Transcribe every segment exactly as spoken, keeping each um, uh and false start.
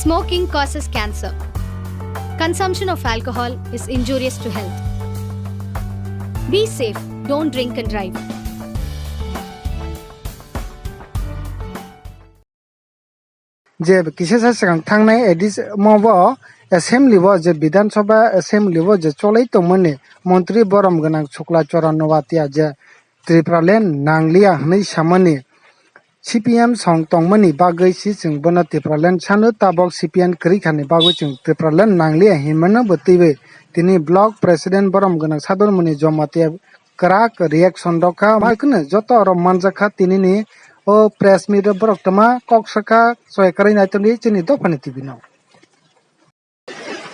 Smoking causes cancer. Consumption of alcohol is injurious to health. Be safe, don't drink and drive. Je kisa sa swkang thangnai edis mo bo assembly bo je Bidhan Sabha assembly bo je cholai tongmani montri borom gwnang Sukla Charan Noatia je Tipraland nangliya hwnwi samani C P M song tongmani bagwi si chwng bono Tipraland sano tabok C P M kwrwi khani bagwi chwng Tipraland nangliya hinmano bo twiwi tini block president borom gwnang Sadormoni Jamatia kwrak reaction rok kha. Mai kheno joto oro manjak kha tinini o press meet o borok tama kok saka choi kwrwi nai tongdi chini dophani T V no.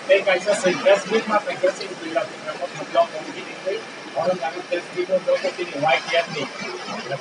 Tei kaisa se press meet ma tongkhe chini Jila Tipra Motha Block Committee ni twi oro jaga press meet o joto chini Y T F ni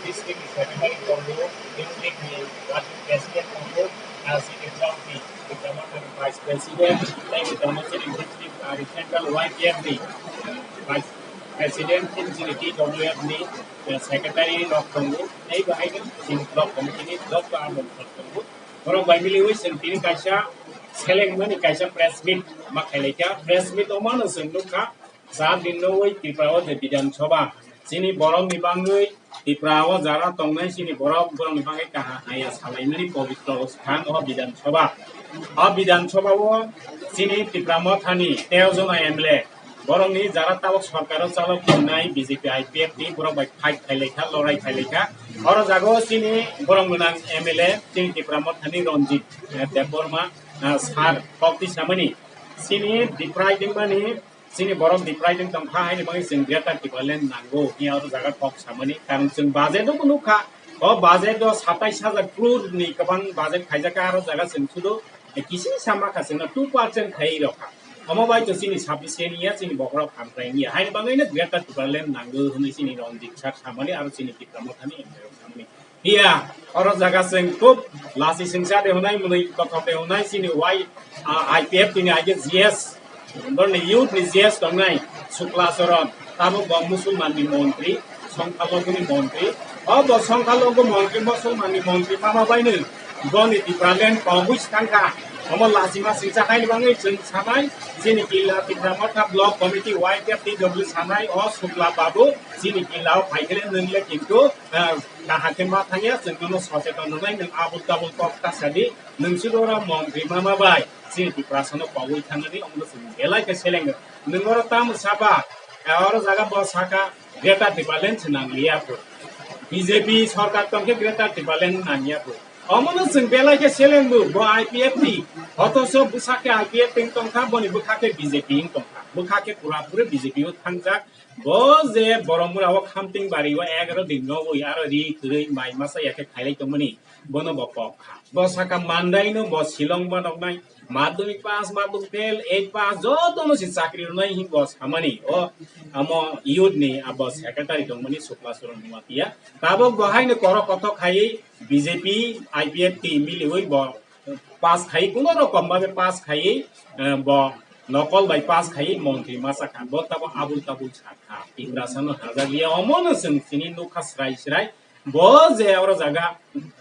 district ni secretary tongo, district ni working president tongo, R C ni chowki, Tipra Motha ni vice president, tei bo tongo chini district, ah, central Y T F ni, ah, vice president, chini T W F ni, eh, secretary rok tongo, tei bo hai chini block committee ni joto ang rok tongo. Borok bai miliwi chwng tini kaisa selengmani kaisa press meet ma khailaikha. Press meet o mano chwng nukha, char din nugwi Tripura o je Bidhan Sabha, chini borokni bangwi Tripura o jara tongnai chini borok, borokni bangwi kaham haya salaimani pobitro sthang o Bidhan Sabha. O Bidhan Sabha o chini Tipra Mothani teo jona M L A, borokni jara tabok sorkaro chalok tongnai B J P I P F ni borok bai fight khailaikha, lorai khailaikha. Oro jaga o chini borom gwnang M L A chini Tipra Mothani Ranjit, eh, Debbarma, ah, sir kok twi samani chini deprive wngmani, chini borok deprive wng tongkha haini bagwi chwng Greater Tipraland nango hiya oro jaga kok samani. Karon chwng budget o nukha, o budget o satais hajar crore ni kwbang budget khaijak kha, aro jaga chwng sudu Kisi sama kha chwngno two percent khai rokha. Omo bai to chini sufficient ya, chini bokhorok hamkrai ya. Haini bagwi no Greater Tipraland nango hwnwi chini Ranjit sir samani aro chini Tipra Mothani M L A rok samani. Hiya, oro jaga chwng kub lasi singsa de hwnai mwnwi kothok de hwnai chini Y, ah, I P F T ni aige G S. Borni youth ni G S tongnai Sukla Charan, tabuk bo Musulman ni montri, Songkhalogoni montri. O bo Songkhalogo montri, Musulman ni montri mama baino boni Tipraland kongwi swkangkha. Omo lachima singsa haini bagwi chwng sanai, chini killa Tipra Motha Block Committee Y T F T W sanai o Sukla Babu, chini killa o phaikhe nwngle kintu, ah, kaham khe ma thangya, chwng nono socheton rwnai, nwng abul tabul kok ta sadi, nwng si oro montri mama bai. Chini Tiprasano kogwi thangnani omono chwng belai khe seleng. Nwng oro tamo saba, eh, oro jaga bo saka Greater Tipraland se nangliya pho. B J P sorkar tongkhe Greater Tipraland nangya pho. Omono chwng belai khe seleng bo, bo I P F ni. Hotoso bwsakhe I P F ni tongkha, boni bwkha khe B J P ni tongkha. Bwkha khe pura puri B J P o thangjak. Bo je Boromura o Khamting bari o egaro din nogwi aro ri kwrwi mai masa ya khe khailai tongmani. Bono bo kok kha. Bo saka mandaino bo Shillong ma noknai. Madhyamik pass, madhyamik fail, eight pass, jotono se chakri rwnai hin bo samani. O amo youth ni abo secretary tongmani Sukla Charan Noatia. Tabok bo haino korok kothok khai B J P, I P F T miliwi bo pass khai, kuno rokom babe pass khai, eh, bo nokol bai pass khai montri masa kha. Bo tabo abul tabul sakha. Tiprasano hajak liya omono chwng chini nukha srai srai. Bo je oro jaga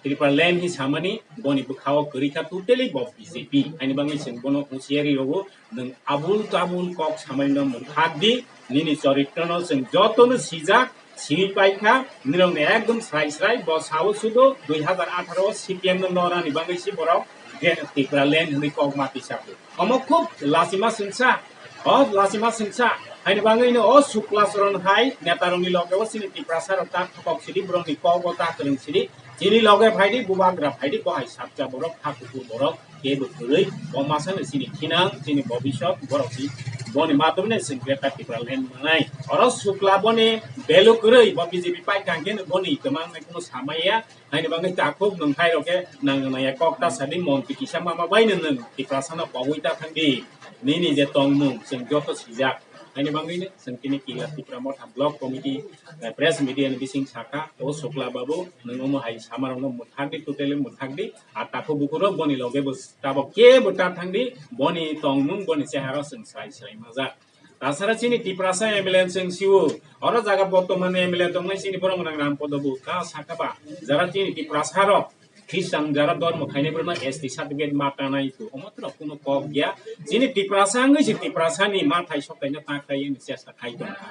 Tipraland hi samani, boni bwkha o kwrwi kha totally bo B J P. Haini bagwi chwng bono husiari rwo, nwng abul tabul kok samani no mwthak di, nini choritro no chwng joto no sijak, sini pai kha, nirok ni ekdom srai srai, bo sao sudo dui hazar atharo o C P M no norani bagwi si borok je Tipraland hwnwi kok ma tisa. Omo khub lachima singsa, o lachima singsa, haini bagwi no o Sukla Charan hai neta rokni loge o chini Tiprasa rok ta thokok sidi, borokni kok bo ta kwrwng sidi, chini loge phaidi, bubagra phaidi, bo hai sakcha borok, ha kuphur borok, kebo kwrwi, bo masa no chini khinang, chini bobisot, borok ni, boni madhyamne chwng Greater Tipraland mangnai. Oro Sukla boni value kwrwi, bo B J P pai kangkhe no boni kwmang nai kuno samaya, Haini bagwi takhuk nwng hai rok khe nang nang ya kok ta sadi montri kisa mama bai nwng nwng Tiprasa no kogwi ta thang di. Nini je tongmung chwng joto sijak. Haini bagwi no chwng tini kila Tipra Motha Block Committee, eh, press media ni bising sakha o Sukla Babu nwng omo hai sama rok no mwthak di, totally mwthak di. A takhuk bukhuk rok boni loge bo tabok kebo ta thang di, boni tongmung boni chehara chwng srai srai majak. Tasara chini Tiprasa M L A chwng sio. Oro jaga botoman M L A tongnai chini borok gwnang Ram Podo bo ka sakha ba. Jara chini Tiprasa rok. Christian jara dormo khainai borokno S T certificate ma tanai tu omo tro kuno kok ya. Chini Tiprasa wngwi se Tiprasa ni ma thai sok kaina ta khai ni chesta khai tong kha.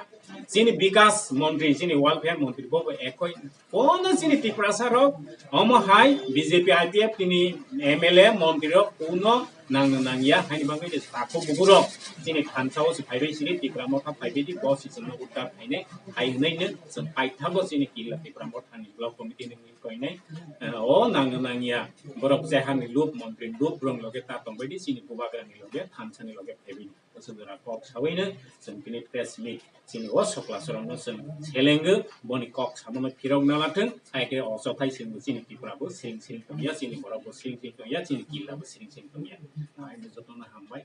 Chini Bikas Montri, chini Welfare Montri bo bo ekoi kono chini Tiprasa rok omo hai B J P I P F tini M L A Montri rok kuno nang nang ya haini bagwi je takho bugurok chini thansa o se phaibai siri Tipra Motha phaibai di bo se chwngno uddar khainai hai hwnwi no chwng paithago chini killa Tipra Motha ni block committee ni koinai, eh, o nang nang ya borok chehani lup montri lup borok loge ta tongbai di chini bubagra ni loge thansa ni loge phaibai di. Bwswk jora kok sawi no chwng tini press meet chini o sokla sorokno chwng selengo boni kok samono phirok nalathwng hai khe o chothai chwngbo chini Tripura bo siring siring tongya chini borok bo siring siring tongya chini killa bo siring siring tongya. Hai no jotono hambai.